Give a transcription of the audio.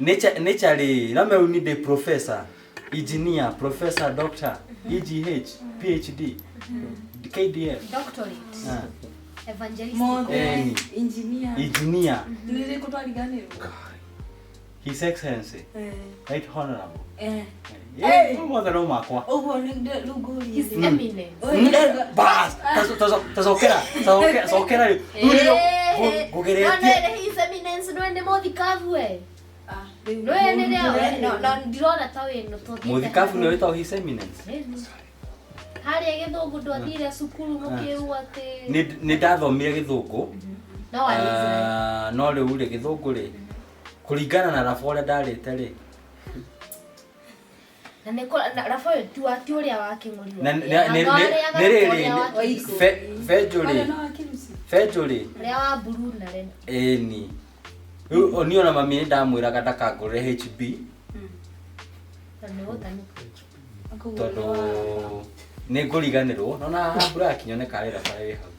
Nature, nature rĩ, no me need a professor, engineer, professor, doctor, EGH, PhD, KDF, Doctorate. ah, Evangelistic. Mothe. Eni. Engineer. Engineer, Nĩ rĩkũ twariganĩrwo? His Excellency, Eh. Right Honorable. Eh. Eh, mothe no makwa. Ũguo nĩ rĩu ngũrie. His Eminence. Bas, tacokera, cokera, cokera rĩu. Rĩu nĩrĩo Eh, no ngũgeretie. nĩ His Eminence nĩwe nĩ mũthikabu we. Ah, rĩu Nĩwe nĩrĩo no no ndirona ta wĩno tũthiĩte. Mũthikabu nĩwe wĩtagwo His Eminence. Harĩa gĩthũngũ ndwathire cukuru mũkĩrwo atĩ Nĩ ndathomire gĩthũngũ. no warĩte. Ah, no rĩu rĩ gĩthũngũ rĩ kũringana na raba ũrĩa ndarĩte rĩ Na nĩ kũ- na raba ũyũ ti wa ti ũrĩa wa kĩng'ũri. Na nĩ rĩrĩ benjũ rĩ Arĩa no akiruci. benjũ rĩ Ũrĩa wa blue na red. ĩni rĩu niĩ ona mami nĩ ndamwĩraga ndakangũrĩre HB Na nĩ gũtanuka. Tondũ nĩ ngũriganĩrwo nona haha mbura yakinya nĩ karĩ raba ĩ hau.